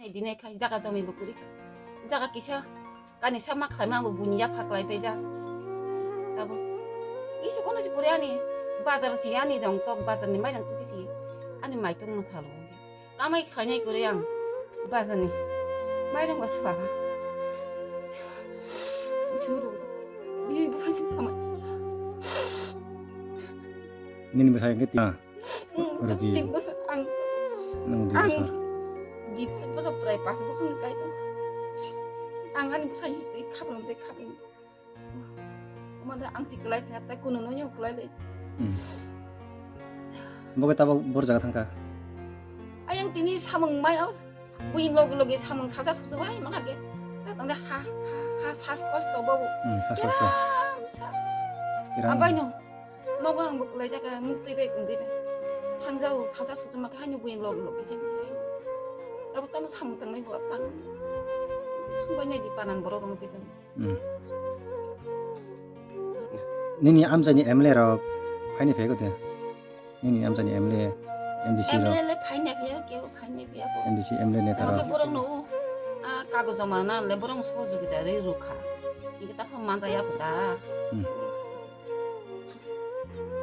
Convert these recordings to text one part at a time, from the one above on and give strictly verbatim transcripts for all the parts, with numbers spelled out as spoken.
Dine khai jaga jomwi bo kwrwi kha. Jaga kisa kani sama khlaima bo buini yapha khlai paijak. Tabo kisa kono si pore ani bazar si ani rong tok bazar ni mairang tuki si ani maitung mwthalo. Kamai khlainai kwrwi ang bazar ni mairang ba swkha. Suru. Bini bwsai thang kamai. Nini bwsai khe ti. Rugi. Ang, ang, ang, ang, di bwsa, bwsa prai pas bosong kai tong. Ang ani bwsa hi tei khaprang tei khaprang. Mada ang si kwlai kha tai kuno no yo kwlai lai. Hmm. Bo khe tabok bor jaga thangkha. Ayang tini samung mai au. Bui logi logi samung saja susu wai maka ke. Ta tong ha, ha, ha, sas kosto bo. Hmm, sas kosto. Kiram sa. Kiram. Abai no. Nogo ang bo kwlai jaga muk twi bai kung twi bai. Thangjao saja susu maka haino bui logi logi se se. Abo tamo samung tangnai bo tang. Sungbai nai di panang borok no pitang. Hmm. Nini amchaini M L A rok phaini phai kode? Nini amchaini M L A, M D C rok? M L A le phaini phai keo phaini phai ko. M D C, M L A neta rok. Ke borok no, ah, kago joma na le borok sohojogita rwi rukha. Ike ta phang manja ya kota. Hmm.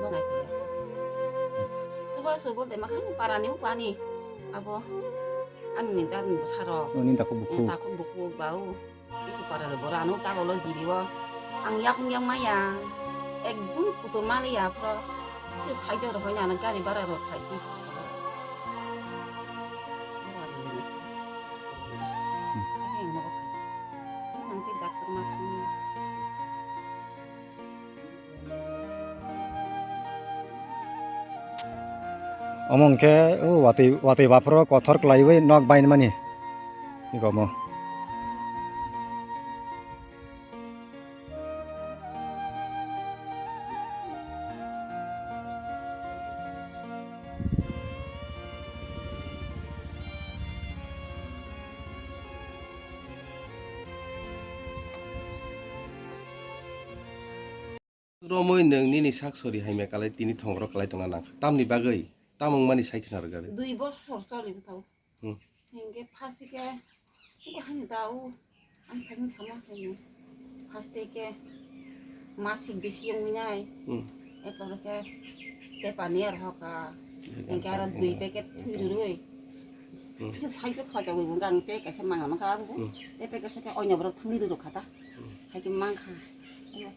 Nongai phai. Chuba so bolte ma khani para ni ko ani abo ani dan saro. Oni ta ko buku. Ta ko buku bau. Kisu para le bora ano ta golo jibi bo. Ang yakung yang maya. Ekdum kutur mali ya pro. Kisu saijo ro hoina ano gari bara ro phai ti. Ani ang nogo phai. Ang ti doctor ma thang. Omo hwnkhe o watwi, watwi baphuro kothor kwlaiwi nok bainmani. Ikomo. Romwi nwng nini sak sori hamya kalai tini thongborok kalai tongna nang kha. Tamni bagwi? Tamo wngmani sai khna rwgari. Dui bosor choli bwthao. Hmm. Hingke phasi ke, hingke hani dao, ang sakni sama khe ni. Phaste ke masik bisi wngwi nai. Hmm. Epor ke tepani ar hoka. Hingke aro dui packet thui rwrwi. Hmm. Kisa sai khe khlai kagwi bo gang te kaisa mangna mankha abo. Hmm. Te packet se ke onya borok thangwi rwrwkha ta. Hmm. Hai khe mankha. Ayo.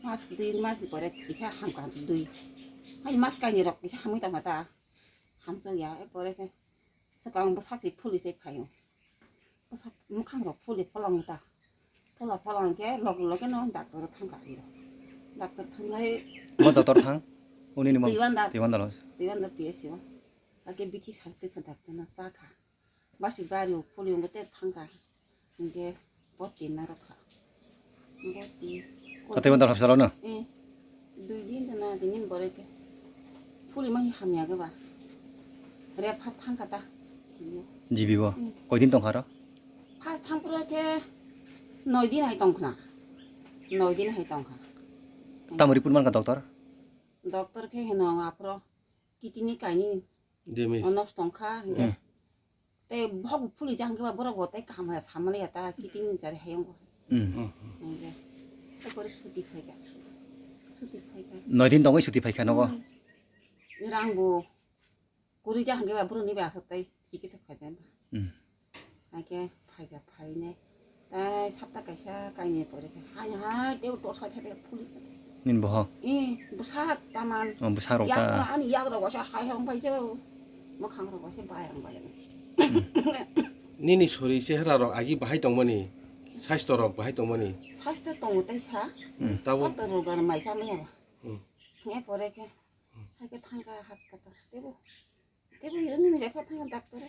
Mas dui mas ni pore kisa hamkha dui. Hai mas kainwi rok kisa hamwi tongkha ta. Hamsok ya, e pore khe swkang bwsak se phuli se phaio. Bwsak mwkhang rok phuli pholong ta. Phola pholong khe log log no doctor thang kha iro. Doctor thang lai. Mo doctor thang? Uni ni mom? Tiwanda. Tiwanda los. Tiwanda P S C o. Ake bithi sakte kha doctor na cha kha. Basi bari o phuli ngo te thang kha. Hingke bo tin narok kha. Bo tin. Kote mo dalhap salo no? Eh. Dui din tana tini bore ke. Phuli ma hi hamya ke ba. Re phat thang kata. G B bo. Hmm. Koi din tong kharo? First thang pura ke noi din hai tong khna. Noi din hai tong kha. Tamo report man ka doctor? Doctor ke heno apro kidney kaini. Damage. Onos tong kha, hingke. Hmm. Tei bok phuli jang khe ba borok bo tei kaham hai samani ya ta kiting jari hayung bo. Hmm. Hingke. Tei pore suti phaikha. Suti phaikha. Noi din tongwi suti phaikha nogo? Hmm. Rang bo kuri jang khe ba borok ni ba asok tei chikitsa khaijak ba. Hmm. Hingke phaikha phaine. Tai sapta kaisa kainwi pore khe. Hai hai tei torsa phai phai phuli. Nin boho? Eh, bwsak taman. Oh, bwsak rok ta. Yak ani yak rok wasa hai hong phai jo. Mwkhang rok wasa bayang bayang. Nini sori chehra rok agi bahai tongmani, saisto rok bahai tongmani. Saisto tongo tai sa. Hmm. Tabo. Kotor rok gan mai sa maya ba. Hmm. Nge pore khe. Hai khe thangka haskata. Tebo. Tebo hiro nini lekha thang doctor.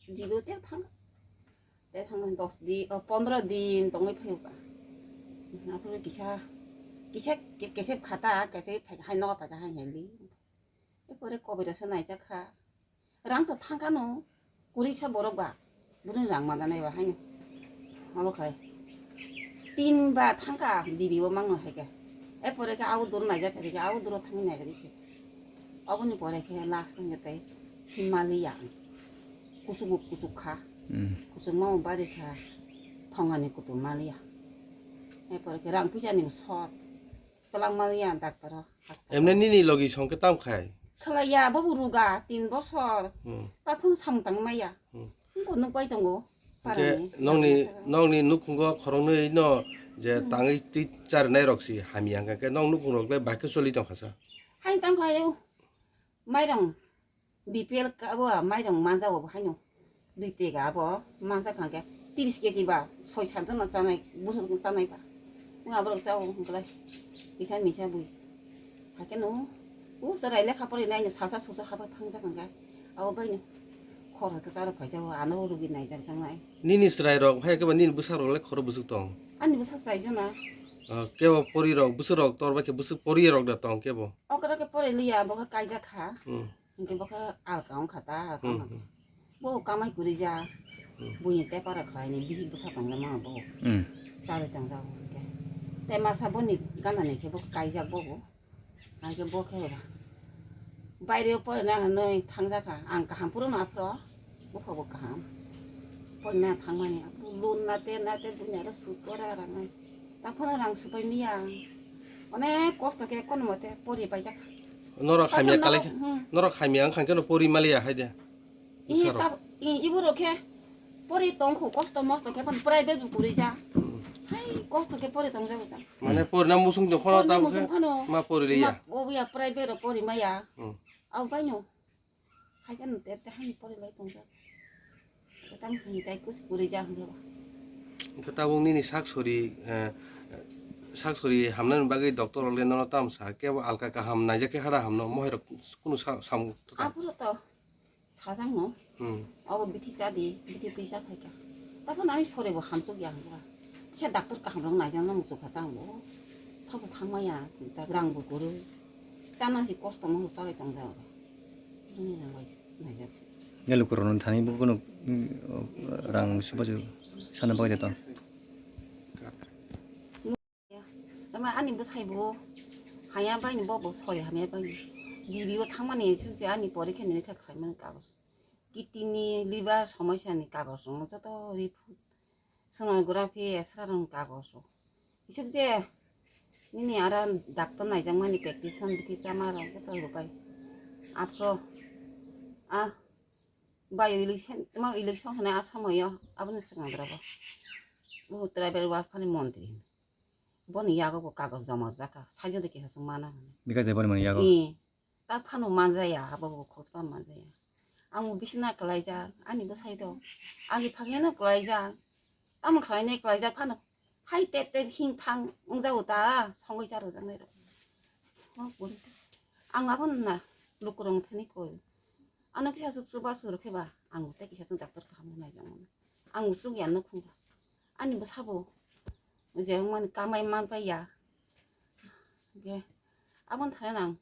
Dibo tebo thang. Te thang dos di, oh, pondro din tongwi phaio ba. Aphuru kisa, kisa ke-, kesep khata, kesep phai, hai nogo phai hai heli. Epore kobira se naijak kha. Rang to thangkha no. Kuri sa borok ba. Bwrwini rang manjanai ba haino. Omo khlai. Tin ba thangkha dibi o mangno hai khe. E pore khe au duro naijak khe, au duro thangwi naijak khe. Oboni pore khe last wngya tei Himalaya. Kuchuk bo kuchuk kha. Hmm. Kuchukma bo bari kha. Thongani kutum maliya. Erpore khe rang puisa ni sot. Twlang maliya doctor o. Emne nini logi song khe tam khai? Khlaiya, bobo ruga tin bosor. Hmm. Ta phun samung tang maya. Hmm. Wngkha nuk pai tongo. Hwnkhe parani, nongni, parani sara. Nongni nukhungo khoroknwi no je Hmm. tangwi twi charnai rok si hamya hwnkhe nong nukhung rok le bahai khe choli tongkha sa. Hain tang khlaio. Mairang B P L ka bo mairang manja bo haino. Dui tega abo manja khangkhe tiris kg ba soi sat jona chanai, busuk chanai ba. Wng aborok chao hwnkhe kisa misa bui. Hakhe no, o chwrai lekha pori nai no salsa sulsa habo thangjak hwnkhe. Abo bai no khor hakhe charo phaijao ano rugi naijak jangnai. Nini chwrai rok hai khe ba nini bwsa rok le khoro busuk tong. Ani bwsa chai jona. Ah, kebo pori rok, bwswk rok tor bai khe bwswk pori rok da tong kebo. Okra khe pori liya, bo khe kaijak kha. Hmm. Hingke bo khe alka wngkha ta, alka Hmm, wngkha. Hmm. Bo kamai kwrwi ja, Hmm. buini tepara khlaini bihik bwsa tongla ma bo. Hmm. Chari tong ja bo hingke. Tei masa boni gana ni khe bo kaijak bo bo. Hingke bo khe ba. Baire o porina hinwi thangjakha. Ang kaham phuru no aphro. Bupha bo kaham. Porina thangmani aphuru loan na te na te buini aro sud pora rang nai. Taphano rang supai miya. Onek kosto khe kono mote pori paijak. Norok Taphano hamya kalai norok, khe, hmm. Norok hamya wngkha khe no pori maliya hai de. Ini Bwsarok. Tab-, i-, iborok khe pori tongkhu kosto mosto khe phano private bo kwrwi ja. Hmm. Hai kosto khe pori tongjago ta. Mane porina musung tong phano Porina tabuk khe musung phano ma pori liya. Ma, oboya private ro pori maya. Hmm. Abo baino. Hai khe no tep tep haino pori lai tongjak. Tamo hini tai kus puri ja hwnjaba. Hwnkhe tabuk nini sak sori, eh, sak sori hamnani bagwi doctor rok le nono tamo sa, kebo alka kaham naijak khe hada hamno, mohai rok kunu sa-, samung tata. Aphuru to sajak no. Hmm. Abo bithi cha di, bithi twi cha phai kha. Takhon ani sori bo hamchuk ya hwnjaba. Tisa doctor kaham rok naijak no muchuk kha tamo. Thabo thangma ya, ta rang bo kwrwi. Chana si kosto mo chalai tongjak. Bini nang bai naijak si. Ya lukurokno thani bo kunu, mm, rang subachu sana bagwi de tong. Tama ani bwsai bo haya bai ni bo bo sori hamya bai ni. G B o thangmani sumse ani porikha ni lekha khlaimani kagoj. Kidney ni liver somosya ni kagoj rok joto report. Sonography, X-ray rok kagoso. Isuk je nini aro doctor naijakmani practice hwn bithi chama rok joto rwbai. Aphro a bai election, tamo election hwnwi a somoyo aboni swkang rwbo. Bo tribal welfare ni montri. Boni yago bo kagoj joma rwjak kha. Saijo de kisa swng mana hwnwi. Bika je boni mani yago. Ee. Ta phano manjaya, abo bo khospa manjaya. Ang bo bisina kwlaijak, ani bwsai do. Agi phageno kwlaijak. Tamo khlainai kwlaijak phano. Hai tep tep hing thang wngjago ta, songwi charwjaknai rok. Ma bwrwi ta. Ang abo na lukurok thani koi. Ano kisa chuk chuba chuk rwkhe ba, ang tei kisa chuk doctor kaham naijak mano. Ang bo chuk ya nukhung ba. Ani bwsa bo je wngmani kamai man pai ya. Ge, aboni thani nang.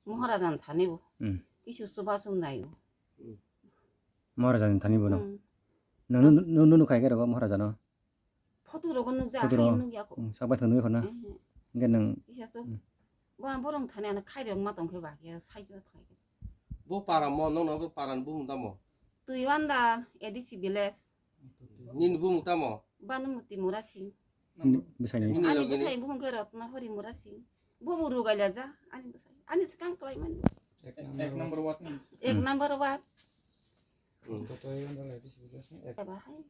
Moharaja ni thani bo. Hmm. Kisu chubachu nai o. Maharaja ni thani bo no. Hmm. Nang nu, nu, nu, nu khai khe rogo Maharaja no. Photo rogo nukja, Photo hai rogo. Nukya ko. Hmm, sakbai thang nukya khorna. Hmm. Hingke nang. Kisa so. Hmm. Bo ang borong thani ano khai rok ma tong khe ba, ya sai jo khai. Bo para mo, no, no, bo para ni bumung tamo? Tui wanda, A D C village. Nini bumung tamo? Bhanumati Murasing. Bwsai ni. Nini ani logi ni? Bwsai bumung khe Ratna Hori Murasing. Bo bo rugaila ja, ani bwsai. Ani swkang kwlai mani. Ek number ward ni. Ek number ward. Hmm. Eba hai.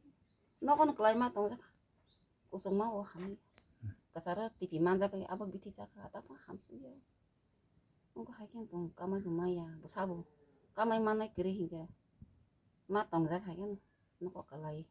Nogon kwlai ma tong jaka. Kusung ma o hamya. Kasaro T P man jaka abo bithi jaka ta ko hamsu ya. Ungko hai khe tong kamai bo maya, bwsa bo kamai manai kwrwi hinkhe ma tongjak hai khe nokho kwlai.